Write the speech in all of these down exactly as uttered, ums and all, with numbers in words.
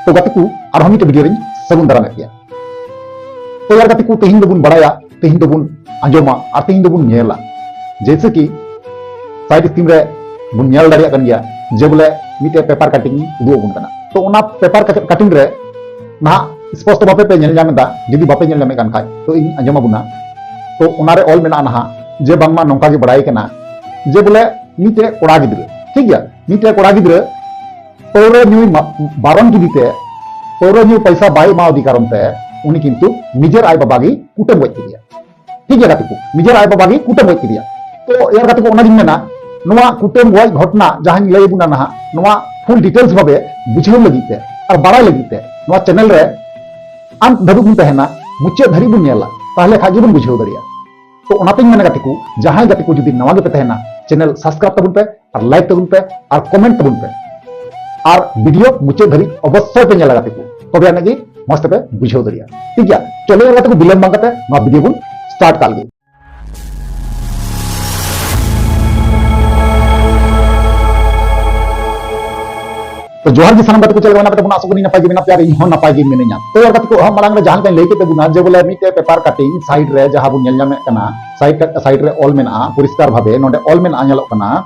ᱛᱚ ᱜᱟᱛᱮ ᱠᱚ, ᱟᱨᱦᱚᱸ ᱢᱤᱫᱴᱮᱱ ᱵᱷᱤᱰᱤᱭᱳ ᱨᱤᱧ ᱥᱟᱹᱜᱩᱱ ᱫᱟᱨᱟᱢᱮᱫ ᱯᱮᱭᱟ᱾ ᱛᱚ ᱭᱟᱨ ᱜᱟᱛᱮ ᱠᱚ, ᱛᱮᱦᱮᱧ ᱫᱚᱵᱚᱱ ᱵᱟᱲᱟᱭᱟ, ᱛᱮᱦᱮᱧ ᱫᱚᱵᱚᱱ ᱟᱸᱡᱚᱢᱟ ᱟᱨ ᱛᱮᱦᱮᱧ ᱫᱚᱵᱚᱱ ᱧᱮᱞᱟ, ᱡᱮᱭᱥᱮ ᱠᱤ ᱥᱟᱭᱤᱰ ᱥᱠᱨᱤᱱ ᱨᱮ ᱵᱚᱱ ᱧᱮᱞ ᱫᱟᱲᱮᱭᱟᱜ ᱠᱟᱱ ᱜᱮᱭᱟ ᱡᱮ ᱵᱚᱞᱮ ᱢᱤᱫᱴᱮᱡ ᱯᱮᱯᱟᱨ ᱠᱟᱴᱤᱝ ᱤᱧ ᱩᱫᱩᱜ ᱟᱵᱚᱱ ᱠᱟᱱᱟ᱾ ᱛᱚ ᱚᱱᱟ ᱯᱮᱯᱟᱨ ᱠᱟᱴᱤᱝ ᱨᱮ ᱱᱟᱦᱟᱜ ᱥᱯᱚᱥᱴᱚ ᱵᱷᱟᱵᱮ ᱯᱮ ᱧᱮᱞ ᱧᱟᱢ ᱮᱫᱟ, ᱡᱩᱫᱤ ᱵᱟᱯᱮ ᱧᱮᱞ ᱧᱟᱢᱮᱫ ᱠᱟᱱ ᱠᱷᱟᱡ ᱛᱚ ᱤᱧ ᱟᱸᱡᱚᱢ ᱟᱵᱚᱱᱟ᱾ ᱛᱚ ᱚᱱᱟᱨᱮ ᱚᱞ ᱢᱮᱱᱟᱜᱼᱟ ᱱᱟᱦᱟᱜ ᱡᱮ ᱵᱟᱝᱢᱟ ᱱᱚᱝᱠᱟ ᱜᱮ ᱵᱟᱲᱟᱭ ᱠᱟᱱᱟ ᱡᱮ ᱵᱚᱞᱮ ᱢᱤᱫᱴᱮᱡ ᱠᱚᱲᱟ ᱜᱤᱫᱽᱨᱟᱹ, ᱴᱷᱤᱠ ᱜᱮᱭᱟ, ᱢᱤᱫᱴᱮᱡ ᱠᱚᱲᱟ ᱜᱤᱫᱽᱨᱟᱹ ᱯᱟᱹᱣᱨᱟᱹ ᱧᱩᱭ ᱢᱟ-, ᱵᱟᱨᱚᱱ ᱠᱮᱫᱮ ᱛᱮ, ᱯᱟᱹᱣᱨᱟᱹ ᱧᱩ ᱯᱚᱭᱥᱟ ᱵᱟᱭ ᱮᱢᱟᱣᱟᱫᱮ ᱠᱟᱨᱚᱱ ᱛᱮ ᱩᱱᱤ ᱠᱤᱱᱛᱩ ᱱᱤᱡᱮᱨ ᱟᱡ ᱵᱟᱵᱟ ᱜᱮ ᱠᱩᱴᱟᱹᱢ ᱜᱚᱡ ᱠᱮᱫᱮᱭᱟ᱾ ᱴᱷᱤᱠ ᱜᱮᱭᱟ ᱜᱟᱛᱮ ᱠᱚ, ᱱᱤᱡᱮᱨ ᱟᱡ ᱵᱟᱵᱟ ᱜᱮ ᱠᱩᱴᱟᱹᱢ ᱜᱚᱡ ᱠᱮᱫᱮᱭᱟ᱾ ᱛᱚ ᱭᱟᱨ ᱜᱟᱛᱮ ᱠᱚ, ᱚᱱᱟᱜᱤᱧ ᱢᱮᱱᱟ, ᱱᱚᱣᱟ ᱠᱩᱴᱟᱹᱢ ᱜᱚᱡ ᱜᱷᱚᱴᱱᱟ ᱡᱟᱦᱟᱸᱧ ᱞᱟᱹᱭ ᱟᱵᱚᱱᱟ ᱱᱟᱦᱟᱜ, ᱱᱚᱣᱟ ᱯᱷᱩᱞ ᱰᱤᱴᱮᱞᱥ ᱵᱷᱟᱵᱮ ᱵᱩᱡᱷᱟᱹᱣ ᱞᱟᱹᱜᱤᱫ ᱛᱮ ᱟᱨ ᱵᱟᱲᱟᱭ ᱞᱟᱹᱜᱤᱫ ᱛᱮ ᱱᱚᱣᱟ ᱪᱮᱱᱮᱞ ᱨᱮ ᱟᱱᱛ ᱫᱷᱟᱹᱵᱤᱡ ᱵᱚᱱ ᱛᱟᱦᱮᱱᱟ, ᱢᱩᱪᱟᱹᱫ ᱫᱷᱟᱹᱵᱤᱡ ᱵᱚᱱ ᱧᱮᱞᱟ, ᱛᱟᱦᱞᱮ ᱠᱷᱟᱡ ᱜᱮᱵᱚᱱ ᱵᱩᱡᱷᱟᱹᱣ ᱫᱟᱲᱮᱭᱟᱜᱼᱟ᱾ ᱛᱚ ᱚᱱᱟᱛᱮᱧ ᱢᱮᱱᱟ ᱜᱟᱛᱮ ᱠᱚ, ᱡᱟᱦᱟᱸᱭ ᱜᱟᱛᱮ ᱠᱚ ᱡᱩᱫᱤ ᱱᱟᱣᱟ ᱜᱮᱯᱮ ᱛᱟᱦᱮᱱᱟ, ᱪᱮᱱᱮᱞ ᱥᱟᱵᱥᱠᱨᱟᱭᱤᱵ ᱛᱟᱵᱚᱱ ᱯᱮ ᱟᱨ ᱞᱟᱭᱤᱠ ᱛᱟᱵᱚᱱ ᱯᱮ ᱟᱨ ᱠᱚᱢᱮᱱᱴ ᱛᱟᱵᱚᱱ ᱯᱮ ᱟᱨ ᱵᱷᱤᱰᱤᱭᱳ ᱢᱩᱪᱟᱹᱫ ᱫᱷᱟᱹᱵᱤᱡ ᱚᱵᱚᱥᱥᱳᱭ ᱯᱮ ᱧᱮᱞᱟ ᱜᱟᱛᱮ ᱠᱚ, ᱛᱚᱵᱮ ᱟᱹᱱᱤᱡ ᱜᱮ ᱢᱚᱡᱽ ᱛᱮᱯᱮ ᱵᱩᱡᱷᱟᱹᱣ ᱫᱟᱲᱮᱭᱟᱜᱼᱟ᱾ ᱴᱷᱤᱠ ᱜᱮᱭᱟ, ᱪᱚᱞᱚ ᱜᱟᱛᱮ ᱠᱚ, ᱵᱤᱞᱚᱢ ᱵᱟᱝ ᱠᱟᱛᱮ ᱱᱚᱣᱟ ᱵᱷᱤᱰᱤᱭᱳ ᱵᱚᱱ ᱥᱴᱟᱨᱴ ᱠᱟᱜ ᱞᱮᱜᱮ᱾ ᱛᱚ ᱡᱚᱦᱟᱨ ᱜᱮ ᱥᱟᱱᱟᱢ ᱜᱟᱛᱮ ᱠᱚ, ᱪᱮᱫ ᱞᱮᱠᱟ ᱢᱮᱱᱟᱜ ᱯᱮ ᱛᱟᱵᱚᱱᱟ? ᱟᱥᱚᱜ ᱠᱟᱹᱱᱟᱹᱧ ᱱᱟᱯᱟᱭ ᱜᱮ ᱢᱮᱱᱟᱜ ᱯᱮᱭᱟ ᱟᱨ ᱤᱧ ᱦᱚᱸ ᱱᱟᱯᱟᱭ ᱜᱮ ᱢᱤᱱᱟᱹᱧᱟ᱾ ᱛᱚ ᱜᱟᱛᱮ ᱠᱚ, ᱦᱚᱸ ᱢᱟᱲᱟᱝ ᱨᱮ ᱡᱟᱦᱟᱸ ᱞᱮᱠᱟᱧ ᱞᱟᱹᱭ ᱠᱮᱫ ᱛᱟᱵᱚᱱᱟ ᱡᱮ ᱵᱚᱞᱮ ᱢᱤᱫᱴᱮᱡ ᱯᱮᱯᱟᱨ ᱠᱟᱴᱤᱝ ᱥᱟᱭᱤᱰ ᱨᱮ ᱡᱟᱦᱟᱸ ᱵᱚᱱ ᱧᱮᱞ ᱧᱟᱢᱮᱫ ᱠᱟᱱᱟ, ᱥᱟᱭᱤᱰ, ᱥᱟᱭᱤᱰ ᱨᱮ ᱚᱞ ᱢᱮᱱᱟᱜᱼᱟ, ᱯᱚᱨᱤᱥᱠᱟᱨ ᱵᱷᱟᱵᱮ ᱱᱚᱰᱮ ᱚᱞ ᱢᱮᱱᱟᱜᱼᱟ, ᱧᱮᱞᱚᱜ ᱠᱟᱱᱟ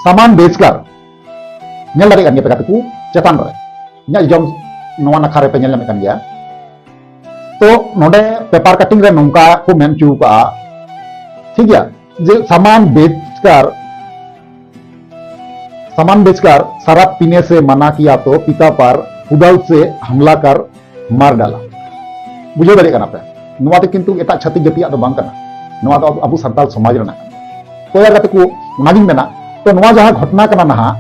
ᱥᱟᱢᱟᱱ ᱵᱮᱡᱽᱠᱟᱨ᱾ ᱧᱮᱞ ᱫᱟᱲᱮᱭᱟᱜ ᱠᱟᱱ ᱜᱮᱭᱟ ᱯᱮ ᱜᱟᱛᱮ ᱠᱚ ᱪᱮᱛᱟᱱ ᱨᱮ, ᱤᱧᱟᱹᱜ ᱡᱚᱢ ᱱᱚᱣᱟ ᱱᱟᱠᱷᱟ ᱨᱮᱯᱮ ᱧᱮᱞ ᱧᱟᱢᱮᱫ ᱠᱟᱱ ᱜᱮᱭᱟ᱾ ᱛᱚ ᱱᱚᱰᱮ ᱯᱮᱯᱟᱨ ᱠᱟᱴᱤᱝ ᱨᱮ ᱱᱚᱝᱠᱟ ᱠᱚ ᱢᱮᱱ ᱦᱚᱪᱚ ᱠᱟᱜᱼᱟ, ᱴᱷᱤᱠ ᱜᱮᱭᱟ, ᱡᱮ ᱥᱟᱢᱟᱱ ᱵᱮᱪᱠᱟᱨ, ᱥᱟᱢᱟᱱ ᱵᱮᱪᱠᱟᱨ ᱥᱟᱨᱟᱯ ᱯᱤᱱᱮ ᱥᱮ ᱢᱟᱱᱟ ᱠᱤᱭᱟ ᱛᱚ ᱯᱤᱛᱟ ᱯᱟᱨ ᱠᱩᱫᱟᱞ ᱥᱮ ᱦᱟᱢᱞᱟ ᱠᱟᱨ ᱢᱟᱨ ᱰᱟᱞᱟ᱾ ᱵᱩᱡᱷᱟᱹᱣ ᱫᱟᱲᱮᱭᱟᱜ ᱠᱟᱱᱟ ᱯᱮ, ᱱᱚᱣᱟ ᱫᱚ ᱠᱤᱱᱛᱩ ᱮᱴᱟᱜ ᱪᱷᱟᱹᱛᱤᱠ ᱡᱟᱹᱛᱤᱭᱟᱜ ᱫᱚ ᱵᱟᱝ ᱠᱟᱱᱟ, ᱱᱚᱣᱟ ᱫᱚ ᱟᱵᱚ ᱥᱟᱱᱛᱟᱲ ᱥᱚᱢᱟᱡᱽ ᱨᱮᱱᱟᱜ ᱠᱟᱱᱟ᱾ ᱛᱚ ᱭᱟᱨ ᱜᱟᱛᱮ ᱠᱚ, ᱚᱱᱟᱜᱤᱧ ᱢᱮᱱᱟ, ᱛᱚ ᱱᱚᱣᱟ ᱡᱟᱦᱟᱸ ᱜᱷᱚᱴᱱᱟ ᱠᱟᱱᱟ ᱱᱟᱦᱟᱜ,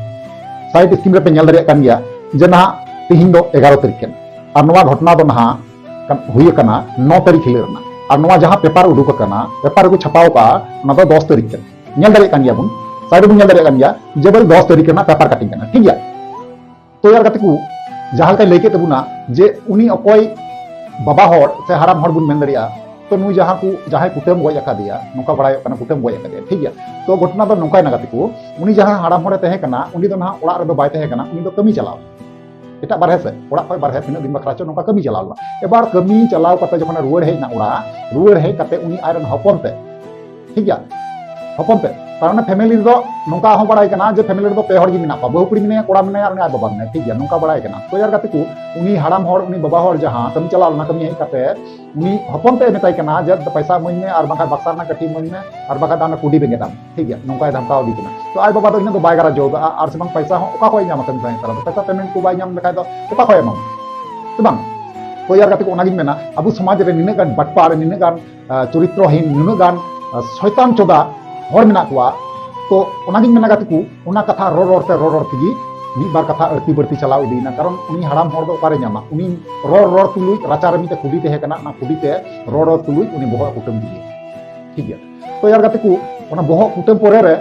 ᱥᱟᱭᱤᱰ ᱥᱠᱨᱤᱱ ᱨᱮᱯᱮ ᱧᱮᱞ ᱫᱟᱲᱮᱭᱟᱜ ᱠᱟᱱ ᱜᱮᱭᱟ ᱡᱮ ᱱᱟᱦᱟᱜ ᱛᱤᱦᱤᱧ ᱫᱚ ᱮᱜᱟᱨᱚ ᱛᱟᱹᱨᱤᱠᱷ ᱠᱟᱱᱟ ᱟᱨ ᱱᱚᱣᱟ ᱜᱷᱚᱴᱱᱟ ᱫᱚ ᱱᱟᱦᱟᱜ ᱠᱟᱱ-, ᱦᱩᱭ ᱟᱠᱟᱱᱟ ᱱᱚ ᱛᱟᱹᱨᱤᱠᱷ ᱦᱤᱞᱳᱜ ᱨᱮᱱᱟᱜ, ᱟᱨ ᱱᱚᱣᱟ ᱡᱟᱦᱟᱸ ᱯᱮᱯᱟᱨ ᱩᱰᱩᱠ ᱟᱠᱟᱱᱟ, ᱯᱮᱯᱟᱨ ᱨᱮᱠᱚ ᱪᱷᱟᱯᱟᱣ ᱟᱠᱟᱫᱼᱟ, ᱚᱱᱟ ᱫᱚ ᱫᱚᱥ ᱛᱟᱹᱨᱤᱠᱷ ᱠᱟᱱᱟ᱾ ᱧᱮᱞ ᱫᱟᱲᱮᱭᱟᱜ ᱠᱟᱱ ᱜᱮᱭᱟ ᱵᱚᱱ, ᱥᱟᱭᱤᱰ ᱨᱮᱵᱚᱱ ᱧᱮᱞ ᱫᱟᱲᱮᱭᱟᱜ ᱠᱟᱱ ᱜᱮᱭᱟ ᱡᱮ ᱵᱚᱞᱮ ᱫᱚᱥ ᱛᱟᱹᱨᱤᱠᱷ ᱨᱮᱱᱟᱜ ᱯᱮᱯᱟᱨ ᱠᱟᱴᱤᱝ ᱠᱟᱱᱟ, ᱴᱷᱤᱠ ᱜᱮᱭᱟ᱾ ᱛᱚ ᱭᱟᱨ ᱜᱟᱛᱮ ᱠᱚ, ᱡᱟᱦᱟᱸ ᱞᱮᱠᱟᱧ ᱞᱟᱹᱭ ᱠᱮᱫ ᱛᱟᱵᱚᱱᱟ ᱡᱮ ᱩᱱᱤ ᱚᱠᱚᱭ ᱵᱟᱵᱟ ᱦᱚᱲ ᱥᱮ ᱦᱟᱲᱟᱢ ᱦᱚᱲ ᱵᱚᱱ ᱢᱮᱱ ᱫᱟᱲᱮᱭᱟᱜᱼᱟ, ᱛᱚ ᱱᱩᱭ ᱡᱟᱦᱟᱸ ᱠᱚ, ᱡᱟᱦᱟᱸᱭ ᱠᱩᱴᱟᱹᱢ ᱜᱚᱡ ᱟᱠᱟᱫᱮᱭᱟ, ᱱᱚᱝᱠᱟ ᱵᱟᱲᱟᱭᱚᱜ ᱠᱟᱱᱟ ᱠᱩᱴᱟᱹᱢ ᱜᱚᱡ ᱟᱠᱟᱫᱮᱭᱟ, ᱴᱷᱤᱠ ᱜᱮᱭᱟ᱾ ᱛᱚ ᱜᱷᱚᱴᱚᱱᱟ ᱫᱚ ᱱᱚᱝᱠᱟᱭᱮᱱᱟ ᱜᱟᱛᱮ ᱠᱚ, ᱩᱱᱤ ᱡᱟᱦᱟᱸ ᱦᱟᱲᱟᱢ ᱦᱚᱲᱮ ᱛᱟᱦᱮᱸ ᱠᱟᱱᱟ, ᱩᱱᱤ ᱫᱚ ᱱᱟᱦᱟᱜ ᱚᱲᱟᱜ ᱨᱮᱫᱚ ᱵᱟᱭ ᱛᱟᱦᱮᱸ ᱠᱟᱱᱟ, ᱩᱱᱤ ᱫᱚ ᱠᱟᱹᱢᱤ ᱪᱟᱞᱟᱣ ᱮᱱᱟ᱾ ᱮᱴᱟᱜ ᱵᱟᱨᱦᱮ ᱥᱮᱫ, ᱚᱲᱟᱜ ᱠᱷᱚᱱ ᱵᱟᱨᱦᱮ ᱛᱤᱱᱟᱹᱜ ᱫᱤᱱ ᱵᱟᱠᱷᱨᱟ ᱪᱚ ᱱᱚᱝᱠᱟ ᱠᱟᱹᱢᱤ ᱪᱟᱞᱟᱣ ᱞᱮᱱᱟ᱾ ᱮᱵᱟᱨ ᱠᱟᱹᱢᱤ ᱪᱟᱞᱟᱣ ᱠᱟᱛᱮ ᱡᱚᱠᱷᱚᱱᱮ ᱨᱩᱣᱟᱹᱲ ᱦᱮᱡ ᱮᱱᱟ ᱚᱲᱟᱜ, ᱨᱩᱣᱟᱹᱲ ᱦᱮᱡ ᱠᱟᱛᱮ ᱩᱱᱤ ᱟᱡᱨᱮᱱ ᱦᱚᱯᱚᱱ ᱛᱮ, ᱴᱷᱤᱠ ᱜᱮᱭᱟ, ᱦᱚᱯᱚᱱ ᱛᱮ, ᱛᱟᱨ ᱢᱟᱱᱮ ᱯᱷᱮᱢᱮᱞᱤ ᱨᱮᱫᱚ ᱱᱚᱝᱠᱟ ᱦᱚᱸ ᱵᱟᱲᱟᱭ ᱠᱟᱱᱟ ᱡᱮ ᱯᱷᱮᱢᱮᱞᱤ ᱨᱮᱫᱚ ᱯᱮ ᱦᱚᱲ ᱜᱮ ᱢᱮᱱᱟᱜ ᱠᱚᱣᱟ, ᱵᱟᱹᱦᱩ ᱠᱩᱲᱤ ᱢᱮᱱᱟᱭᱟ, ᱠᱚᱲᱟ ᱢᱮᱱᱟᱭᱟ ᱟᱨ ᱩᱱᱤ ᱟᱡ ᱵᱟᱵᱟ ᱢᱮᱱᱟᱭᱟ, ᱴᱷᱤᱠ ᱜᱮᱭᱟ, ᱱᱚᱝᱠᱟ ᱵᱟᱲᱟᱭ ᱠᱟᱱᱟ᱾ ᱛᱚ ᱭᱟᱨ ᱜᱟᱛᱮ ᱠᱚ, ᱩᱱᱤ ᱦᱟᱲᱟᱢ ᱦᱚᱲ, ᱩᱱᱤ ᱵᱟᱵᱟ ᱦᱚᱲ ᱡᱟᱦᱟᱸ ᱠᱟᱹᱢᱤ ᱪᱟᱞᱟᱣ ᱞᱮᱱᱟ, ᱠᱟᱹᱢᱤ ᱦᱮᱡ ᱠᱟᱛᱮ ᱩᱱᱤ ᱦᱚᱯᱚᱱ ᱛᱮ ᱢᱮᱛᱟᱭ ᱠᱟᱱᱟ ᱡᱮ, "ᱯᱚᱭᱥᱟ ᱤᱢᱟᱹᱧ ᱢᱮ, ᱟᱨ ᱵᱟᱝᱠᱷᱟᱱ ᱵᱟᱠᱥᱟ ᱨᱮᱱᱟᱜ ᱠᱟᱹᱴᱷᱤ ᱤᱢᱟᱹᱧ ᱢᱮ, ᱟᱨ ᱵᱟᱝᱠᱷᱟᱱ ᱫᱚ ᱚᱱᱟ ᱠᱩᱰᱤ ᱵᱮᱸᱜᱮᱫ ᱟᱢ", ᱴᱷᱤᱠ ᱜᱮᱭᱟ, ᱱᱚᱝᱠᱟᱭ ᱫᱷᱟᱢᱠᱟᱣ ᱟᱫᱮ ᱠᱟᱱᱟ᱾ ᱛᱚ ᱟᱡ ᱵᱟᱵᱟ ᱫᱚ ᱤᱱᱟᱹᱜ ᱫᱚ ᱵᱟᱭ ᱜᱟᱨᱟᱡᱚ ᱟᱠᱟᱫᱼᱟ, ᱟᱨ ᱥᱮ ᱵᱟᱝ ᱯᱚᱭᱥᱟ ᱦᱚᱸ ᱚᱠᱟ ᱠᱷᱚᱱ ᱧᱟᱢᱟ ᱠᱟᱹᱢᱤ ᱛᱟᱦᱮᱸ ᱠᱟᱱᱟ, ᱯᱚᱭᱥᱟ ᱯᱮᱢᱮᱱᱴ ᱠᱚ ᱵᱟᱭ ᱧᱟᱢ ᱞᱮᱠᱷᱟᱡ ᱫᱚ ᱚᱠᱟ ᱠᱷᱚᱱ ᱮᱢᱟᱢᱟ, ᱥᱮ ᱵᱟᱝ? ᱛᱚ ᱭᱟᱨ ᱜᱟᱛᱮ ᱠᱚ, ᱚᱱᱟᱜᱤᱧ ᱢᱮᱱᱟ, ᱟᱵᱚ ᱥᱚᱢᱟᱡᱽ ᱨᱮ ᱱᱤᱱᱟᱹᱜ ᱜᱟᱱ ᱵᱟᱴᱯᱟᱨ, ᱱᱤᱱᱟᱹᱜ ᱜᱟᱱ ᱟᱸ, ᱪᱚᱨᱤᱛᱨᱚᱦᱤᱱ, ᱱᱩᱱᱟᱹᱜ ᱜᱟᱱ, ᱟᱸ, ᱥᱚᱭᱛᱟᱱ ᱪᱚᱫᱟ ᱦᱚᱲ ᱢᱮᱱᱟᱜ ᱠᱚᱣᱟ᱾ ᱛᱚ ᱚᱱᱟᱜᱤᱧ ᱢᱮᱱᱟ ᱜᱟᱛᱮ ᱠᱚ, ᱚᱱᱟ ᱠᱟᱛᱷᱟ ᱨᱚᱲ ᱨᱚᱲ ᱛᱮ, ᱨᱚᱲ ᱨᱚᱲ ᱛᱮᱜᱮ ᱢᱤᱫ ᱵᱟᱨ ᱠᱟᱛᱷᱟ ᱟᱹᱲᱛᱤ ᱵᱟᱹᱲᱛᱤ ᱪᱟᱞᱟᱣ ᱤᱫᱤᱭᱮᱱᱟ᱾ ᱠᱟᱨᱚᱱ ᱩᱱᱤ ᱦᱟᱲᱟᱢ ᱦᱚᱲ ᱫᱚ ᱚᱠᱟᱨᱮ ᱧᱟᱢᱟ? ᱩᱱᱤ ᱨᱚᱲ ᱨᱚᱲ ᱛᱩᱞᱩᱡ, ᱨᱟᱪᱟᱨᱮ ᱢᱤᱫᱴᱮᱡ ᱠᱩᱰᱤ ᱛᱟᱦᱮᱸ ᱠᱟᱱᱟ, ᱚᱱᱟ ᱠᱩᱰᱤ ᱛᱮ ᱨᱚᱲ ᱨᱚᱲ ᱛᱩᱞᱩᱡ ᱩᱱᱤ ᱵᱚᱦᱚᱜ ᱮ ᱠᱩᱴᱟᱹᱢ ᱠᱮᱫᱮᱭᱟ᱾ ᱴᱷᱤᱠ ᱜᱮᱭᱟ᱾ ᱛᱚ ᱭᱟᱨ ᱜᱟᱛᱮ ᱠᱚ, ᱚᱱᱟ ᱵᱚᱦᱚᱜ ᱠᱩᱴᱟᱹᱢ ᱯᱚᱨᱮ ᱨᱮ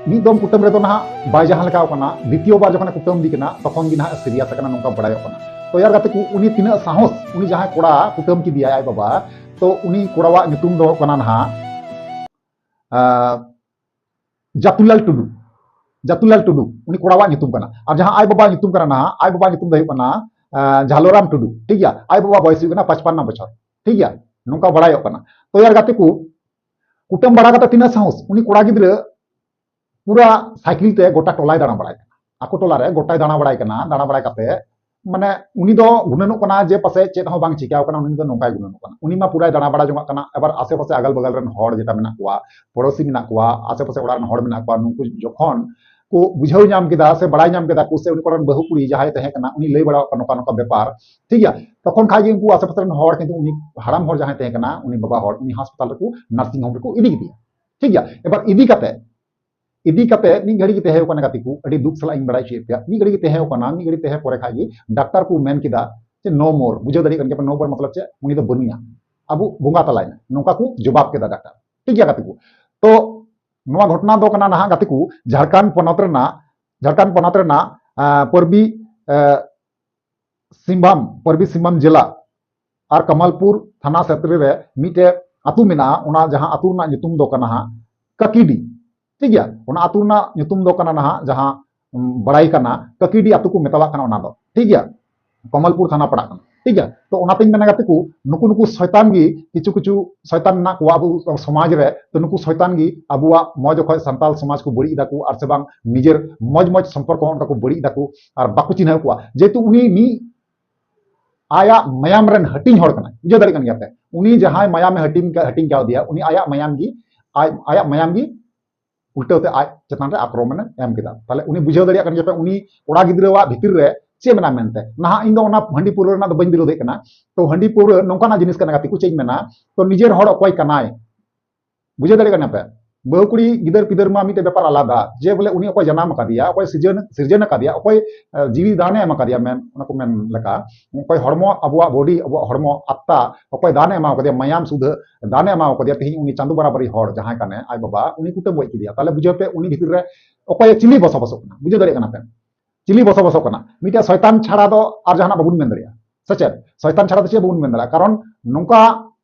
ᱢᱤᱫ ᱫᱚᱢ ᱠᱩᱴᱟᱹᱢ ᱨᱮᱫᱚ ᱱᱟᱦᱟᱜ ᱵᱟᱭ ᱡᱟᱦᱟᱸ ᱞᱮᱠᱟᱣ ᱠᱟᱱᱟ, ᱫᱤᱛᱤᱭᱚ ᱵᱟᱨ ᱡᱚᱠᱷᱚᱱᱮ ᱠᱩᱴᱟᱹᱢ ᱤᱫᱤ ᱠᱟᱱᱟ, ᱛᱚᱠᱷᱚᱱ ᱜᱮ ᱱᱟᱦᱟᱜ ᱥᱤᱨᱤᱭᱟᱥ ᱟᱠᱟᱱᱟ, ᱱᱚᱝᱠᱟ ᱵᱟᱲᱟᱭᱚᱜ ᱠᱟᱱᱟ᱾ ᱛᱚ ᱭᱟᱨ ᱜᱟᱛᱮ ᱠᱚ, ᱩᱱᱤ ᱛᱤᱱᱟᱹᱜ ᱥᱟᱦᱚᱥ, ᱩᱱᱤ ᱡᱟᱦᱟᱸᱭ ᱠᱚᱲᱟ ᱠᱩᱴᱟᱹᱢ ᱠᱮᱫᱮᱭᱟᱭ ᱟᱡ ᱵᱟᱵᱟ, ᱛᱚ ᱩᱱᱤ ᱠᱚᱲᱟᱣᱟᱜ ᱧᱩᱛᱩᱢ ᱫᱚ ᱠᱟᱱᱟ ᱱᱟᱦᱟᱜ, ᱟᱸ, ᱡᱟᱛᱩᱞᱟᱞ ᱴᱩᱰᱩ᱾ ᱡᱟᱛᱩᱞᱟᱞ ᱴᱩᱰᱩ ᱩᱱᱤ ᱠᱚᱲᱟᱣᱟᱜ ᱧᱩᱛᱩᱢ ᱠᱟᱱᱟ᱾ ᱟᱨ ᱡᱟᱦᱟᱸ ᱟᱡ ᱵᱟᱵᱟᱣᱟᱜ ᱧᱩᱛᱩᱢ ᱠᱟᱱᱟ ᱱᱟᱦᱟᱜ, ᱟᱡ ᱵᱟᱵᱟᱣᱟᱜ ᱧᱩᱛᱩᱢ ᱫᱚ ᱦᱩᱭᱩᱜ ᱠᱟᱱᱟ, ᱟᱸ, ᱡᱷᱟᱞᱚᱨᱟᱢ ᱴᱩᱰᱩ, ᱴᱷᱤᱠ ᱜᱮᱭᱟ? ᱟᱡ ᱵᱟᱵᱟ ᱵᱚᱭᱮᱥ ᱦᱩᱭᱩᱜ ᱠᱟᱱᱟ ᱯᱟᱸᱪᱯᱟᱱᱱᱚ ᱵᱚᱪᱷᱚᱨ, ᱴᱷᱤᱠ ᱜᱮᱭᱟ? ᱱᱚᱝᱠᱟ ᱵᱟᱲᱟᱭᱚᱜ ᱠᱟᱱᱟ᱾ ᱛᱚ ᱭᱟᱨ ᱜᱟᱛᱮ ᱠᱚ, ᱠᱩᱴᱟᱹᱢ ᱵᱟᱲᱟ ᱠᱟᱛᱮ ᱛᱤᱱᱟᱹᱜ ᱥᱟᱦᱚᱥ, ᱩᱱᱤ ᱠᱚᱲᱟ ᱜᱤᱫᱽᱨᱟᱹ ᱯᱩᱨᱟ ᱥᱟᱭᱠᱮᱞ ᱛᱮ ᱜᱚᱴᱟ ᱴᱚᱞᱟᱭ ᱫᱟᱬᱟ ᱵᱟᱲᱟᱭ ᱠᱟᱱᱟ, ᱟᱠᱚ ᱴᱚᱞᱟ ᱨᱮ ᱜᱚᱴᱟᱭ ᱫᱟᱬᱟ ᱵᱟᱲᱟᱭ ᱠᱟᱱᱟ᱾ ᱫᱟᱬᱟ ᱵᱟᱲᱟᱭ ᱠᱟᱛᱮ, ᱢᱟᱱᱮ, ᱩᱱᱤ ᱫᱚ ᱜᱩᱱᱟᱹᱱᱚᱜ ᱠᱟᱱᱟ ᱡᱮ ᱯᱟᱥᱮᱡ ᱪᱮᱫ ᱦᱚᱸ ᱵᱟᱝ ᱪᱤᱠᱟᱹᱣ ᱠᱟᱱᱟ, ᱩᱱᱤ ᱫᱚ ᱱᱚᱝᱠᱟᱭ ᱜᱩᱱᱟᱹᱱᱚᱜ ᱠᱟᱱᱟ᱾ ᱩᱱᱤ ᱢᱟ ᱯᱩᱨᱟᱭ ᱫᱟᱬᱟ ᱵᱟᱲᱟ ᱡᱚᱝᱟᱜ ᱠᱟᱱᱟ, ᱟᱵᱟᱨ ᱟᱥᱮ ᱯᱟᱥᱮ ᱟᱜᱟᱞ ᱵᱟᱜᱟᱞ ᱨᱮᱱ ᱦᱚᱲ ᱡᱮᱴᱟ ᱢᱮᱱᱟᱜ ᱠᱚᱣᱟ, ᱯᱚᱲᱚᱥᱤ ᱢᱮᱱᱟᱜ ᱠᱚᱣᱟ, ᱟᱥᱮ ᱯᱟᱥᱮ ᱚᱲᱟᱜ ᱨᱮᱱ ᱦᱚᱲ ᱢᱮᱱᱟᱜ ᱠᱚᱣᱟ, ᱱᱩᱠᱩ ᱡᱚᱠᱷᱚᱱ ᱠᱚ ᱵᱩᱡᱷᱟᱹᱣ ᱧᱟᱢ ᱠᱮᱫᱟ ᱥᱮ ᱵᱟᱲᱟᱭ ᱧᱟᱢ ᱠᱮᱫᱟ ᱠᱚ ᱥᱮ ᱩᱱᱤ ᱠᱚᱲᱟ ᱨᱮᱱ ᱵᱟᱹᱦᱩ ᱠᱩᱲᱤ ᱡᱟᱦᱟᱸᱭ ᱛᱟᱦᱮᱸ ᱠᱟᱱᱟ, ᱩᱱᱤ ᱞᱟᱹᱭ ᱵᱟᱲᱟ ᱟᱠᱚ ᱱᱚᱝᱠᱟ ᱱᱚᱝᱠᱟ ᱵᱮᱯᱟᱨ, ᱴᱷᱤᱠ ᱜᱮᱭᱟ? ᱛᱚᱠᱷᱚᱱ ᱠᱷᱟᱡ ᱜᱮ ᱩᱱᱠᱩ ᱟᱥᱮ ᱯᱟᱥᱮ ᱨᱮᱱ ᱦᱚᱲ, ᱠᱤᱱᱛᱩ ᱩᱱᱤ ᱦᱟᱲᱟᱢ ᱦᱚᱲ ᱡᱟᱦᱟᱸᱭ ᱛᱟᱦᱮᱸ ᱠᱟᱱᱟ, ᱩᱱᱤ ᱵᱟᱵᱟ ᱦᱚᱲ, ᱩᱱᱤ ᱦᱟᱥᱯᱟᱛᱟᱞ ᱨᱮᱠᱚ ᱱᱟᱨᱥᱤᱝ ᱦᱳᱢ ᱨᱮᱠᱚ ᱤᱫᱤ ᱠᱮᱫᱮᱭᱟ, ᱴᱷᱤᱠ ᱜᱮᱭᱟ? ᱮᱵᱟᱨ ᱤᱫᱤ ᱠᱟᱛᱮ, ᱤᱫᱤ ᱠᱟᱛᱮ ᱢᱤᱫ ᱜᱷᱟᱹᱲᱤ ᱜᱮ ᱛᱟᱦᱮᱸ ᱠᱟᱱᱟ ᱜᱟᱛᱮ ᱠᱚ, ᱟᱹᱰᱤ ᱫᱩᱠ ᱥᱟᱞᱟᱜ ᱤᱧ ᱵᱟᱲᱟᱭ ᱦᱚᱪᱚᱭᱮᱫ ᱯᱮᱭᱟ, ᱢᱤᱫ ᱜᱷᱟᱹᱲᱤ ᱜᱮ ᱛᱟᱦᱮᱸ ᱠᱟᱱᱟ, ᱢᱤᱫ ᱜᱷᱟᱹᱲᱤ ᱛᱟᱦᱮᱸ ᱯᱚᱨᱮ ᱠᱷᱟᱡ ᱜᱮ ᱰᱟᱠᱛᱟᱨ ᱠᱚ ᱢᱮᱱ ᱠᱮᱫᱟ ᱡᱮ no more, ᱵᱩᱡᱷᱟᱹᱣ ᱫᱟᱲᱮᱭᱟᱜ ᱠᱟᱱ ᱜᱮᱭᱟ ᱯᱮ, no more ᱢᱚᱛᱞᱚᱵ ᱪᱮᱫ? ᱩᱱᱤ ᱫᱚ ᱵᱟᱹᱱᱩᱭᱟ, ᱟᱵᱚ ᱵᱚᱸᱜᱟ ᱛᱟᱞᱟᱭᱮᱱᱟ, ᱱᱚᱝᱠᱟ ᱠᱚ ᱡᱚᱵᱟᱵ ᱠᱮᱫᱟ ᱰᱟᱠᱛᱟᱨ, ᱴᱷᱤᱠ ᱜᱮᱭᱟ ᱜᱟᱛᱮ ᱠᱚ? ᱛᱚ ᱱᱚᱣᱟ ᱜᱷᱚᱴᱚᱱᱟ ᱫᱚ ᱠᱟᱱᱟ ᱱᱟᱦᱟᱜ ᱜᱟᱛᱮ ᱠᱚ ᱡᱷᱟᱲᱠᱷᱚᱸᱰ ᱯᱚᱱᱚᱛ ᱨᱮᱱᱟᱜ, ᱡᱷᱟᱲᱠᱷᱚᱸᱰ ᱯᱚᱱᱚᱛ ᱨᱮᱱᱟᱜ, ᱟᱸ, ᱯᱚᱨᱵᱤ, ᱟᱸ, ᱥᱤᱢᱵᱷᱟᱢ, ᱯᱚᱨᱵᱤ ᱥᱤᱢᱵᱷᱟᱢ ᱡᱮᱞᱟ ᱟᱨ ᱠᱟᱢᱟᱞᱯᱩᱨ ᱛᱷᱟᱱᱟ ᱥᱮᱛᱨᱮ ᱨᱮ ᱢᱤᱫᱴᱮᱡ ᱟᱹᱛᱩ ᱢᱮᱱᱟᱜᱼᱟ᱾ ᱚᱱᱟ ᱡᱟᱦᱟᱸ ᱟᱹᱛᱩ ᱨᱮᱱᱟᱜ ᱧᱩᱛᱩᱢ ᱫᱚ ᱠᱟᱱᱟ ᱦᱟᱸᱜ ᱠᱟᱠᱤᱰᱤ, ᱴᱷᱤᱠ ᱜᱮᱭᱟ? ᱚᱱᱟ ᱟᱹᱛᱩ ᱨᱮᱱᱟᱜ ᱧᱩᱛᱩᱢ ᱫᱚ ᱠᱟᱱᱟ ᱱᱟᱦᱟᱜ ᱡᱟᱦᱟᱸ ᱵᱟᱲᱟᱭ ᱠᱟᱱᱟ, ᱠᱟᱹᱠᱤᱰᱤ ᱟᱹᱛᱩ ᱠᱚ ᱢᱮᱛᱟᱣᱟᱜ ᱠᱟᱱᱟ ᱚᱱᱟ ᱫᱚ, ᱴᱷᱤᱠ ᱜᱮᱭᱟ, ᱠᱚᱢᱚᱞᱯᱩᱨ ᱛᱷᱟᱱᱟ ᱯᱟᱲᱟᱜ ᱠᱟᱱᱟ, ᱴᱷᱤᱠ ᱜᱮᱭᱟ᱾ ᱛᱚ ᱚᱱᱟᱛᱤᱧ ᱢᱮᱱᱟ ᱜᱟᱛᱮ ᱠᱚ, ᱱᱩᱠᱩ ᱱᱩᱠᱩ ᱥᱚᱭᱛᱟᱱ ᱜᱮ, ᱠᱤᱪᱷᱩ ᱠᱤᱪᱷᱩ ᱥᱚᱭᱛᱟᱱ ᱢᱮᱱᱟᱜ ᱠᱚᱣᱟ ᱟᱵᱚ ᱥᱚᱢᱟᱡᱽ ᱨᱮ, ᱛᱚ ᱱᱩᱠᱩ ᱥᱚᱭᱛᱟᱱ ᱜᱮ ᱟᱵᱚᱣᱟᱜ ᱢᱚᱡᱽ ᱚᱠᱚᱡ ᱥᱟᱱᱛᱟᱞ ᱥᱚᱢᱟᱡᱽ ᱠᱚ ᱵᱟᱹᱲᱤᱡ ᱫᱟᱠᱚ, ᱟᱨ ᱥᱮ ᱵᱟᱝ ᱱᱤᱡᱮᱨ ᱢᱚᱡᱽ ᱢᱚᱡᱽ ᱥᱚᱢᱯᱚᱨᱠᱚ ᱦᱚᱸ ᱚᱱᱠᱟ ᱠᱚ ᱵᱟᱹᱲᱤᱡ ᱫᱟᱠᱚ, ᱟᱨ ᱵᱟᱠᱚ ᱪᱤᱱᱦᱟᱹᱣ ᱠᱚᱣᱟ᱾ ᱡᱮᱦᱮᱛᱩ ᱩᱱᱤ ᱢᱤᱫ ᱟᱭᱟᱜ ᱢᱟᱭᱟᱢ ᱨᱮᱱ ᱦᱟᱹᱴᱤᱧ ᱦᱚᱲ ᱠᱟᱱᱟᱭ, ᱵᱩᱡᱷᱟᱹᱣ ᱫᱟᱲᱮᱭᱟᱜ ᱠᱟᱱ ᱜᱮᱭᱟ ᱯᱮ? ᱩᱱᱤ ᱡᱟᱦᱟᱸᱭ ᱢᱟᱭᱟᱢᱮ ᱦᱟᱹᱴᱤᱧ ᱠᱟ-, ᱦᱟᱹᱴᱤᱧ ᱠᱟᱣᱫᱮᱭᱟ, ᱩᱱᱤ ᱟᱭᱟᱜ ᱢᱟᱭᱟᱢ ᱜᱮ, ᱟᱡ, ᱟᱭᱟᱜ ᱢᱟᱭᱟᱢ ᱜᱮ ᱩᱞᱴᱟᱹᱣ ᱛᱮ ᱟᱡ ᱪᱮᱛᱟᱱ ᱨᱮ ᱟᱠᱨᱚᱢᱚᱱᱮ ᱮᱢ ᱠᱮᱫᱟ᱾ ᱛᱟᱦᱞᱮ ᱩᱱᱤ ᱵᱩᱡᱷᱟᱹᱣ ᱫᱟᱲᱮᱭᱟᱜ ᱠᱟᱱ ᱜᱮᱭᱟ ᱯᱮ, ᱩᱱᱤ ᱠᱚᱲᱟ ᱜᱤᱫᱽᱨᱟᱹᱣᱟᱜ ᱵᱷᱤᱛᱤᱨ ᱨᱮ ᱪᱮᱫ ᱢᱮᱱᱟᱜᱼᱟ ᱢᱮᱱᱛᱮ᱾ ᱱᱟᱦᱟᱜ ᱤᱧ ᱫᱚ ᱚᱱᱟ ᱦᱟᱺᱰᱤ ᱯᱟᱹᱣᱨᱟᱹ ᱨᱮᱱᱟᱜ ᱫᱚ ᱵᱟᱹᱧ ᱵᱤᱨᱳᱫᱮᱫ ᱠᱟᱱᱟ᱾ ᱛᱚ ᱦᱟᱺᱰᱤ ᱯᱟᱹᱣᱨᱟᱹ ᱱᱚᱝᱠᱟᱱᱟᱜ ᱡᱤᱱᱤᱥ ᱠᱟᱱᱟ ᱜᱟᱛᱮ ᱠᱚ, ᱪᱮᱫ ᱤᱧ ᱢᱮᱱᱟ, ᱛᱚ ᱱᱤᱡᱮᱨ ᱦᱚᱲ ᱚᱠᱚᱭ ᱠᱟᱱᱟᱭ, ᱵᱩᱡᱷᱟᱹᱣ ᱫᱟᱲᱮᱭᱟᱜ ᱠᱟᱱᱟ ᱯᱮ? ᱵᱟᱹᱦᱩ ᱠᱩᱲᱤ ᱜᱤᱫᱟᱹᱨ ᱯᱤᱫᱟᱹᱨ ᱢᱟ ᱢᱤᱫᱴᱮᱡ ᱵᱮᱯᱟᱨ ᱟᱞᱟᱫᱟ, ᱡᱮ ᱵᱚᱞᱮ ᱩᱱᱤ ᱚᱠᱚᱭ ᱡᱟᱱᱟᱢ ᱟᱠᱟᱫᱮᱭᱟ, ᱚᱠᱚᱭ ᱥᱤᱨᱡᱚᱱ, ᱥᱤᱨᱡᱚᱱ ᱟᱠᱟᱫᱮᱭᱟ, ᱚᱠᱚᱭ, ᱮ, ᱡᱤᱣᱤ ᱫᱟᱱᱮ ᱮᱢ ᱟᱠᱟᱫᱮᱭᱟ, ᱢᱮᱱ, ᱚᱱᱟ ᱠᱚ ᱢᱮᱱ ᱞᱮᱠᱟ, ᱚᱠᱚᱭ ᱦᱚᱲᱢᱚ, ᱟᱵᱚᱣᱟᱜ ᱵᱚᱰᱤ, ᱟᱵᱚᱣᱟᱜ ᱦᱚᱲᱢᱚ, ᱟᱛᱛᱟ, ᱚᱠᱚᱭ ᱫᱟᱱᱮ ᱮᱢᱟ ᱟᱠᱟᱫᱮᱭᱟ, ᱢᱟᱭᱟᱢ ᱥᱩᱫᱷᱟᱹ ᱫᱟᱱᱮ ᱮᱢᱟ ᱟᱠᱟᱫᱮᱭᱟ, ᱛᱮᱦᱮᱧ ᱩᱱᱤ ᱪᱟᱸᱫᱚ ᱵᱟᱨᱟᱵᱟᱨᱤ ᱦᱚᱲ ᱡᱟᱦᱟᱸᱭ ᱠᱟᱱᱮ, ᱟᱡ ᱵᱟᱵᱟ, ᱩᱱᱤ ᱠᱩᱴᱟᱹᱢ ᱜᱚᱡ ᱠᱮᱫᱮᱭᱟ᱾ ᱛᱟᱦᱞᱮ ᱵᱩᱡᱷᱟᱹᱣ ᱯᱮ, ᱩᱱᱤ ᱵᱷᱤᱛᱤᱨ ᱨᱮ ᱚᱠᱚᱭ ᱪᱤᱞᱤ ᱵᱚᱥᱚᱵᱟᱥᱚᱜ ᱠᱟᱱᱟ? ᱵᱩᱡᱷᱟᱹᱣ ᱫᱟᱲᱮᱭᱟᱜ ᱠᱟᱱᱟ ᱯᱮ? ᱪᱤᱞᱤ ᱵᱚᱥᱚᱵᱟᱥᱚᱜ ᱠᱟᱱᱟ? ᱢᱤᱫᱴᱮᱱ ᱥᱚᱭᱛᱟᱱ ᱪᱷᱟᱲᱟ ᱫᱚ ᱟᱨ ᱡᱟᱦᱟᱱᱟᱜ ᱵᱟᱵᱚᱱ ᱢᱮᱱ ᱫᱟᱲᱮᱭᱟᱜᱼᱟ, ᱥᱮ ᱪᱮᱫ? ᱥᱚᱭᱛᱟᱱ ᱪᱷᱟᱲᱟ ᱫᱚ ᱪᱮᱫ ᱵᱟᱵᱚᱱ ᱢᱮᱱ ᱫᱟᱲᱮᱭᱟᱜᱼᱟ, ᱠᱟᱨᱚᱱ ᱱᱚᱝᱠᱟ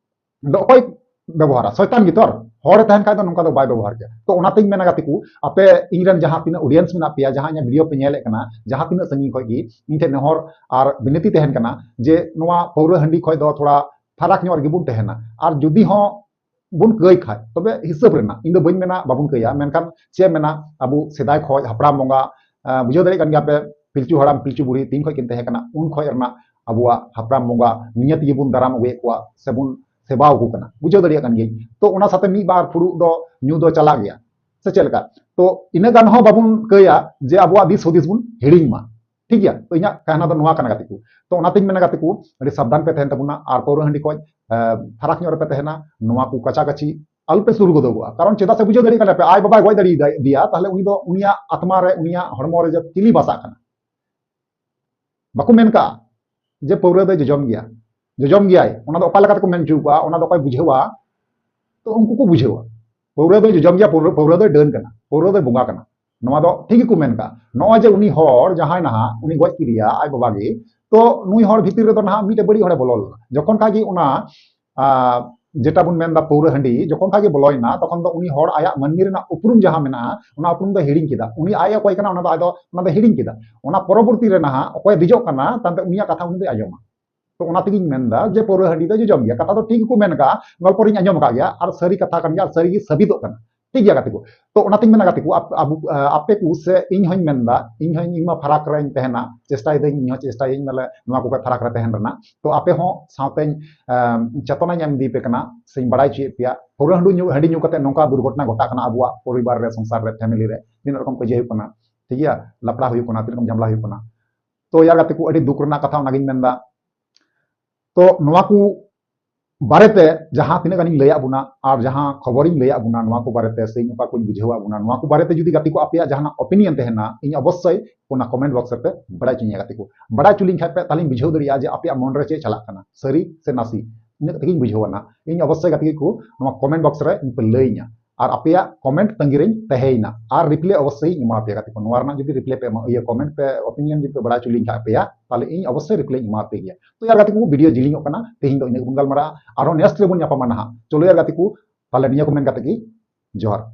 ᱫᱚ ᱚᱠᱚᱭ ᱵᱮᱵᱚᱦᱟᱨᱟ? ᱥᱚᱭᱛᱟᱱ ᱜᱮᱛᱚ᱾ ᱟᱨ ᱦᱚᱲᱮ ᱛᱟᱦᱮᱱ ᱠᱷᱟᱡ ᱫᱚ ᱱᱚᱝᱠᱟ ᱫᱚ ᱵᱟᱭ ᱵᱮᱵᱚᱦᱟᱨ ᱠᱮᱭᱟ᱾ ᱛᱚ ᱚᱱᱟᱛᱤᱧ ᱢᱮᱱᱟ ᱜᱟᱛᱮ ᱠᱚ, ᱟᱯᱮ ᱤᱧ ᱨᱮᱱ ᱡᱟᱦᱟᱸ ᱛᱤᱱᱟᱹᱜ audience ᱢᱮᱱᱟᱜ ᱯᱮᱭᱟ, ᱡᱟᱦᱟᱸ ᱤᱧᱟᱹᱜ video ᱯᱮ ᱧᱮᱞᱮᱫ ᱠᱟᱱᱟ, ᱡᱟᱦᱟᱸ ᱛᱤᱱᱟᱹᱜ ᱥᱟᱺᱜᱤᱧ ᱠᱷᱚᱡ ᱜᱮ, ᱤᱧ ᱴᱷᱮᱱ ᱱᱮᱦᱚᱨ ᱟᱨ ᱵᱤᱱᱚᱛᱤ ᱛᱟᱦᱮᱱ ᱠᱟᱱᱟ ᱡᱮ ᱱᱚᱣᱟ ᱯᱟᱹᱣᱨᱟᱹ ᱦᱟᱺᱰᱤ ᱠᱷᱚᱡ ᱫᱚ ᱛᱷᱚᱲᱟ ᱯᱷᱟᱨᱟᱠ ᱧᱚᱜ ᱨᱮᱜᱮ ᱵᱚᱱ ᱛᱟᱦᱮᱱᱟ᱾ ᱟᱨ ᱡᱩᱫᱤ ᱦᱚᱸ ᱵᱚᱱ ᱠᱟᱹᱭ ᱠᱷᱟᱡ, ᱛᱚᱵᱮ ᱦᱤᱥᱟᱹᱵ ᱨᱮᱱᱟᱜ, ᱤᱧ ᱫᱚ ᱵᱟᱹᱧ ᱢᱮᱱᱟ ᱵᱟᱵᱚᱱ ᱠᱟᱹᱭᱟ, ᱢᱮᱱᱠᱷᱟᱱ ᱪᱮᱫ ᱮᱢ ᱢᱮᱱᱟ, ᱟᱵᱚ ᱥᱮᱫᱟᱭ ᱠᱷᱚᱡ ᱦᱟᱯᱲᱟᱢ ᱵᱚᱸᱜᱟ, ᱟᱸ, ᱵᱩᱡᱷᱟᱹᱣ ᱫᱟᱲᱮᱭᱟᱜ ᱠᱟᱱ ᱜᱮᱭᱟ ᱯᱮ, ᱯᱤᱞᱪᱩ ᱦᱟᱲᱟᱢ ᱯᱤᱞᱪᱩ ᱵᱩᱲᱦᱤ ᱛᱤᱱ ᱠᱷᱚᱡ ᱠᱤᱱ ᱛᱟᱦᱮᱸ ᱠᱟᱱᱟ, ᱩᱱ ᱠᱷᱚᱡ ᱨᱮᱱᱟᱜ ᱟᱵᱚᱣᱟᱜ ᱦᱟᱯᱲᱟᱢ ᱵᱚᱸᱜᱟ ᱱᱤᱭᱟᱹ ᱛᱮᱜᱮ ᱵᱚᱱ ᱫᱟᱨᱟᱢ ᱟᱹᱜᱩᱭᱮᱫ ᱠᱚᱣᱟ ᱥᱮᱵᱚᱱ ᱥᱮᱵᱟ ᱟᱠᱚ ᱠᱟᱱᱟ, ᱵᱩᱡᱷᱟᱹᱣ ᱫᱟᱲᱮᱭᱟᱜ ᱠᱟᱱ ᱜᱤᱭᱟᱹᱧ᱾ ᱛᱚ ᱚᱱᱟ ᱥᱟᱛᱮ ᱢᱤᱫ ᱵᱟᱨ ᱯᱷᱩᱲᱩᱜ ᱫᱚ ᱧᱩ ᱫᱚ ᱪᱟᱞᱟᱜ ᱜᱮᱭᱟ, ᱥᱮ ᱪᱮᱫ ᱞᱮᱠᱟ? ᱛᱚ ᱤᱱᱟᱹ ᱜᱟᱱ ᱦᱚᱸ ᱵᱟᱵᱚᱱ ᱠᱟᱹᱭᱟ ᱡᱮ ᱟᱵᱚᱣᱟᱜ ᱫᱤᱥ ᱦᱩᱫᱤᱥ ᱵᱚᱱ ᱦᱤᱲᱤᱧ ᱢᱟ᱾ ᱴᱷᱤᱠ ᱜᱮᱭᱟ, ᱛᱚ ᱤᱧᱟᱹᱜ ᱠᱟᱦᱱᱟ ᱫᱚ ᱱᱚᱣᱟ ᱠᱟᱱᱟ ᱜᱟᱛᱮ ᱠᱚ᱾ ᱛᱚ ᱚᱱᱟᱛᱤᱧ ᱢᱮᱱᱟ ᱜᱟᱛᱮ ᱠᱚ, ᱟᱹᱰᱤ ᱥᱟᱵᱫᱷᱟᱱ ᱯᱮ ᱛᱟᱦᱮᱱ ᱛᱟᱵᱚᱱᱟ, ᱟᱨ ᱯᱟᱹᱣᱨᱟᱹ ᱦᱟᱺᱰᱤ ᱠᱷᱚᱡ, ᱮ, ᱯᱷᱟᱨᱟᱠ ᱧᱚᱜ ᱨᱮᱯᱮ ᱛᱟᱦᱮᱱᱟ, ᱱᱚᱣᱟ ᱠᱚ ᱠᱟᱪᱟ ᱠᱟᱪᱤ ᱟᱞᱚᱯᱮ ᱥᱩᱨ ᱜᱚᱫᱚᱜᱚᱜᱼᱟ᱾ ᱠᱟᱨᱚᱱ ᱪᱮᱫᱟᱜ ᱥᱮ ᱵᱩᱡᱷᱟᱹᱣ ᱫᱟᱲᱮᱭᱟᱜ ᱠᱟᱱᱟ ᱯᱮ, ᱟᱡ ᱵᱟᱵᱟᱭ ᱜᱚᱡ ᱫᱟᱲᱮᱭᱟᱫᱮᱭᱟ, ᱛᱟᱦᱞᱮ ᱩᱱᱤ ᱫᱚ ᱩᱱᱤᱭᱟᱜ ᱟᱛᱢᱟ ᱨᱮ, ᱩᱱᱤᱭᱟᱜ ᱦᱚᱲᱢᱚ ᱨᱮ ᱡᱮ ᱪᱤᱞᱤ ᱵᱟᱥᱟᱜ ᱠᱟᱱᱟ? ᱵᱟᱠᱚ ᱢᱮᱱ ᱠᱟᱜᱼᱟ ᱡᱮ ᱯᱟᱹᱣᱨᱟᱹ ᱫᱚᱭ ᱡᱚᱡᱚᱢ ᱜᱮᱭᱟ, ᱡᱚᱡᱚᱢ ᱜᱮᱭᱟᱭ᱾ ᱚᱱᱟ ᱫᱚ ᱚᱠᱟ ᱞᱮᱠᱟ ᱛᱮᱠᱚ ᱢᱮᱱ ᱦᱚᱪᱚ ᱠᱚᱣᱟ, ᱚᱱᱟ ᱫᱚ ᱚᱠᱚᱭ ᱵᱩᱡᱷᱟᱹᱣᱟ? ᱛᱚ ᱩᱱᱠᱩ ᱠᱚ ᱵᱩᱡᱷᱟᱹᱣᱟ᱾ ᱯᱟᱹᱣᱨᱟᱹ ᱫᱚᱭ ᱡᱚᱡᱚᱢ ᱜᱮᱭᱟ, ᱯᱟᱹᱣᱨᱟᱹ, ᱯᱟᱹᱣᱨᱟᱹ ᱫᱚᱭ ᱰᱟᱹᱱ ᱠᱟᱱᱟ, ᱯᱟᱹᱣᱨᱟᱹ ᱫᱚᱭ ᱵᱚᱸᱜᱟ ᱠᱟᱱᱟ, ᱱᱚᱣᱟ ᱫᱚ ᱴᱷᱤᱠ ᱜᱮᱠᱚ ᱢᱮᱱ ᱠᱟᱜᱼᱟ᱾ ᱱᱚᱜᱼᱚᱭ ᱡᱮ ᱩᱱᱤ ᱦᱚᱲ ᱡᱟᱦᱟᱸᱭ ᱱᱟᱦᱟᱜ ᱩᱱᱤ ᱜᱚᱡ ᱠᱮᱫᱮᱭᱟ ᱟᱡ ᱵᱟᱵᱟ ᱜᱮ, ᱛᱚ ᱱᱩᱭ ᱦᱚᱲ ᱵᱷᱤᱛᱤᱨ ᱨᱮᱫᱚ ᱱᱟᱦᱟᱜ ᱢᱤᱫᱴᱮᱡ ᱵᱟᱹᱲᱤᱡ ᱦᱚᱲᱮ ᱵᱚᱞᱚ ᱞᱮᱱᱟ᱾ ᱡᱚᱠᱷᱚᱱ ᱠᱷᱟᱡ ᱜᱮ ᱚᱱᱟ, ᱟᱸ, ᱡᱮᱴᱟ ᱵᱚᱱ ᱢᱮᱱᱫᱟ ᱯᱟᱹᱣᱨᱟᱹ ᱦᱟᱺᱰᱤ ᱡᱚᱠᱷᱚᱱ ᱠᱷᱟᱜᱮ ᱵᱚᱞᱚᱭᱮᱱᱟ, ᱛᱚᱠᱷᱚᱱ ᱫᱚ ᱩᱱᱤ ᱦᱚᱲ ᱟᱭᱟᱜ ᱢᱟᱹᱱᱢᱤ ᱨᱮᱱᱟᱜ ᱩᱯᱨᱩᱢ ᱡᱟᱦᱟᱸ ᱢᱮᱱᱟᱜᱼᱟ, ᱚᱱᱟ ᱩᱯᱨᱩᱢ ᱫᱚ ᱦᱤᱲᱤᱧ ᱠᱮᱫᱟ᱾ ᱩᱱᱤ ᱟᱡ ᱚᱠᱚᱭ ᱠᱟᱱᱟ, ᱚᱱᱟ ᱫᱚ ᱟᱡ ᱫᱚ ᱚᱱᱟ ᱫᱚ ᱦᱤᱲᱤᱧ ᱠᱮᱫᱟ᱾ ᱚᱱᱟ ᱯᱚᱨᱚᱵᱚᱨᱛᱤ ᱨᱮ ᱱᱟᱦᱟᱜ ᱚᱠᱚᱭ ᱫᱮᱡᱚᱜ ᱠᱟᱱᱟ, ᱛᱟᱭᱚᱢᱛᱮ ᱩᱱᱤᱭᱟᱜ ᱠᱟᱛᱷᱟ ᱩᱱᱤ ᱫᱚᱭ ᱟᱸᱡᱚᱢᱟ᱾ ᱛᱚ ᱚᱱᱟ ᱛᱮᱜᱤᱧ ᱢᱮᱱᱫᱟ ᱡᱮ ᱯᱟᱹᱣᱨᱟᱹ ᱦᱟᱺᱰᱤ ᱫᱚ ᱡᱚᱡᱚᱢ ᱜᱮᱭᱟ, ᱠᱟᱛᱷᱟ ᱫᱚ ᱴᱷᱤᱠ ᱜᱮᱠᱚ ᱢᱮᱱ ᱠᱟᱜᱼᱟ, ᱜᱚᱞᱯᱚ ᱨᱤᱧ ᱟᱸᱡᱚᱢ ᱟᱠᱟᱫ ᱜᱮᱭᱟ, ᱟᱨ ᱥᱟᱹᱨᱤ ᱠᱟᱛᱷᱟ ᱠᱟᱱ ᱜᱮᱭᱟ, ᱟᱨ ᱥᱟᱹᱨᱤ ᱜᱮ ᱥᱟᱵᱤᱛᱚᱜ ᱠᱟᱱᱟ᱾ ᱴᱷᱤᱠ ᱜᱮᱭᱟ ᱜᱟᱛᱮ ᱠᱚ, ᱛᱚ ᱚᱱᱟᱛᱤᱧ ᱢᱮᱱᱟ ᱜᱟᱛᱮ ᱠᱚ, ᱟᱯ-, ᱟᱵᱚ, ᱟᱯᱮ ᱠᱚ ᱥᱮ ᱤᱧ ᱦᱚᱧ ᱢᱮᱱᱫᱟ, ᱤᱧ ᱦᱚᱧ, ᱤᱧ ᱢᱟ ᱯᱷᱟᱨᱟᱠ ᱨᱮᱧ ᱛᱟᱦᱮᱱᱟ, ᱪᱮᱥᱴᱟᱭᱮᱫᱟᱹᱧ, ᱤᱧ ᱦᱚᱸ ᱪᱮᱥᱴᱟᱭᱟᱹᱧ ᱵᱚᱞᱮ ᱱᱚᱣᱟ ᱠᱚ ᱠᱷᱚᱱ ᱯᱷᱟᱨᱟᱠ ᱨᱮ ᱛᱟᱦᱮᱱ ᱨᱮᱱᱟᱜ᱾ ᱛᱚ ᱟᱯᱮ ᱦᱚᱸ ᱥᱟᱶᱛᱮᱧ ᱪᱮᱛᱚᱱᱟᱧ ᱮᱢ ᱤᱫᱤ ᱯᱮ ᱠᱟᱱᱟ, ᱥᱮᱧ ᱵᱟᱲᱟᱭ ᱦᱚᱪᱚᱭᱮᱫ ᱯᱮᱭᱟ᱾ ᱯᱟᱹᱣᱨᱟᱹ ᱦᱟᱺᱰᱤ ᱧᱩ, ᱦᱟᱺᱰᱤ ᱧᱩ ᱠᱟᱛᱮ ᱱᱚᱝᱠᱟ ᱫᱩᱨᱜᱷᱚᱴᱚᱱᱟ ᱜᱷᱚᱴᱟᱜ ᱠᱟᱱᱟ ᱟᱵᱚᱣᱟᱜ ᱯᱚᱨᱤᱵᱟᱨ ᱨᱮ, ᱥᱚᱝᱥᱟᱨ ᱨᱮ, ᱯᱷᱮᱢᱤᱞᱤ ᱨᱮ, ᱛᱤᱱᱟᱹᱜ ᱨᱚᱠᱚᱢ ᱠᱟᱹᱭᱡᱟᱹ ᱦᱩᱭᱩᱜ ᱠᱟᱱᱟ, ᱴᱷᱤᱠ ᱜᱮᱭᱟ, ᱞᱟᱯᱲᱟ ᱦᱩᱭᱩᱜ ᱠᱟᱱᱟ, ᱛᱤᱱᱟᱹᱜ ᱨᱚᱠᱚᱢ ᱡᱷᱟᱢᱞᱟ ᱦᱩᱭᱩᱜ ᱠᱟᱱᱟ᱾ ᱛᱚ ᱭᱟᱨ ᱜᱟᱛᱮ ᱠᱚ, ᱟᱹᱰᱤ ᱫᱩᱠ ᱨᱮᱱᱟᱜ ᱠᱟᱛᱷᱟ ᱚᱱᱟᱜᱤᱧ ᱢᱮᱱᱫᱟ᱾ ᱛᱚ ᱱᱚᱣᱟ ᱠᱚ ᱵᱟᱨᱮᱛᱮ ᱡᱟᱦᱟᱸ ᱛᱤᱱᱟᱹᱜ ᱜᱟᱱᱤᱧ ᱞᱟᱹᱭᱟᱫ ᱵᱚᱱᱟ ᱟᱨ ᱡᱟᱦᱟᱸ ᱠᱷᱚᱵᱚᱨᱤᱧ ᱞᱟᱹᱭᱟᱫ ᱵᱚᱱᱟ, ᱱᱚᱣᱟ ᱠᱚ ᱵᱟᱨᱮᱛᱮ ᱥᱮ ᱤᱧ ᱚᱠᱟ ᱠᱚᱧ ᱵᱩᱡᱷᱟᱹᱣᱟᱫ ᱵᱚᱱᱟ, ᱱᱚᱣᱟ ᱠᱚ ᱵᱟᱨᱮᱛᱮ ᱡᱩᱫᱤ ᱜᱟᱛᱮ ᱠᱚ ᱟᱯᱮᱭᱟᱜ ᱡᱟᱦᱟᱱᱟᱜ ᱚᱯᱤᱱᱤᱭᱚᱱ ᱛᱟᱦᱮᱱᱟ, ᱤᱧ ᱚᱵᱚᱥᱥᱳᱭ ᱚᱱᱟ ᱠᱚᱢᱮᱱᱴ ᱵᱚᱠᱥ ᱨᱮᱯᱮ ᱵᱟᱲᱟᱭ ᱦᱚᱪᱚᱧᱟ ᱜᱟᱛᱮ ᱠᱚ᱾ ᱵᱟᱲᱟᱭ ᱦᱚᱪᱚ ᱞᱤᱧ ᱠᱷᱟᱡ ᱯᱮ, ᱛᱟᱦᱞᱮᱧ ᱵᱩᱡᱷᱟᱹᱣ ᱫᱟᱲᱮᱭᱟᱜᱼᱟ ᱡᱮ ᱟᱯᱮᱭᱟᱜ ᱢᱚᱱ ᱨᱮ ᱪᱮᱫ ᱪᱟᱞᱟᱜ ᱠᱟᱱᱟ, ᱥᱟᱹᱨᱤ ᱥᱮ ᱱᱟᱥᱮ᱾ ᱤᱱᱟᱹᱜ ᱛᱮᱜᱮᱧ ᱵᱩᱡᱷᱟᱹᱣᱟ ᱱᱟ᱾ ᱤᱧ ᱚᱵᱚᱥᱥᱳᱭ ᱜᱟᱛᱮ ᱠᱚ ᱱᱚᱣᱟ ᱠᱚᱢᱮᱱᱴ ᱵᱚᱠᱥ ᱨᱮ ᱤᱧ ᱯᱮ ᱞᱟᱹᱭᱟᱹᱧᱟ᱾ ᱟᱨ ᱟᱯᱮᱭᱟᱜ ᱠᱚᱢᱮᱱᱴ ᱛᱟᱺᱜᱤ ᱨᱮᱧ ᱛᱟᱦᱮᱸᱭᱮᱱᱟ᱾ ᱟᱨ ᱨᱤᱯᱞᱟᱭ ᱚᱵᱚᱥᱥᱳᱭ ᱤᱧ ᱮᱢᱟ ᱯᱮᱭᱟ ᱜᱟᱛᱮ ᱠᱚ᱾ ᱱᱚᱣᱟ ᱨᱮᱱᱟᱜ ᱡᱩᱫᱤ ᱨᱤᱯᱞᱟᱭ ᱯᱮ ᱮᱢᱟ, ᱤᱭᱟᱹ, ᱠᱚᱢᱮᱱᱴ ᱯᱮ, ᱚᱯᱤᱱᱤᱭᱚᱱ ᱡᱩᱫᱤ ᱯᱮ ᱵᱟᱲᱟᱭ ᱦᱚᱪᱚ ᱞᱤᱧ ᱠᱷᱟᱡ ᱟᱯᱮᱭᱟ, ᱛᱟᱦᱞᱮ ᱤᱧ ᱚᱵᱚᱥᱥᱳᱭ ᱨᱤᱯᱞᱟᱭ ᱤᱧ ᱮᱢᱟ ᱯᱮ ᱜᱮᱭᱟ᱾ ᱛᱚ ᱭᱟᱨ ᱜᱟᱛᱮ ᱠᱚ, ᱵᱷᱤᱰᱤᱭᱳ ᱡᱤᱞᱤᱧᱚᱜ ᱠᱟᱱᱟ, ᱛᱮᱦᱮᱧ ᱫᱚ ᱤᱱᱟᱹᱜ ᱜᱮᱵᱚᱱ ᱜᱟᱞᱢᱟᱨᱟᱜᱼᱟ᱾ ᱟᱨᱦᱚᱸ ᱱᱮᱠᱥᱴ ᱨᱮᱵᱚᱱ ᱧᱟᱯᱟᱢᱟ ᱱᱟᱦᱟᱜ᱾ ᱪᱚᱞᱚ ᱭᱟᱨ ᱜᱟᱛᱮ ᱠᱚ, ᱛᱟᱦᱞᱮ ᱱᱤᱭᱟᱹ ᱠᱚ ᱢᱮᱱ ᱠᱟᱛᱮ ᱜᱮ ᱡᱚᱦᱟᱨ᱾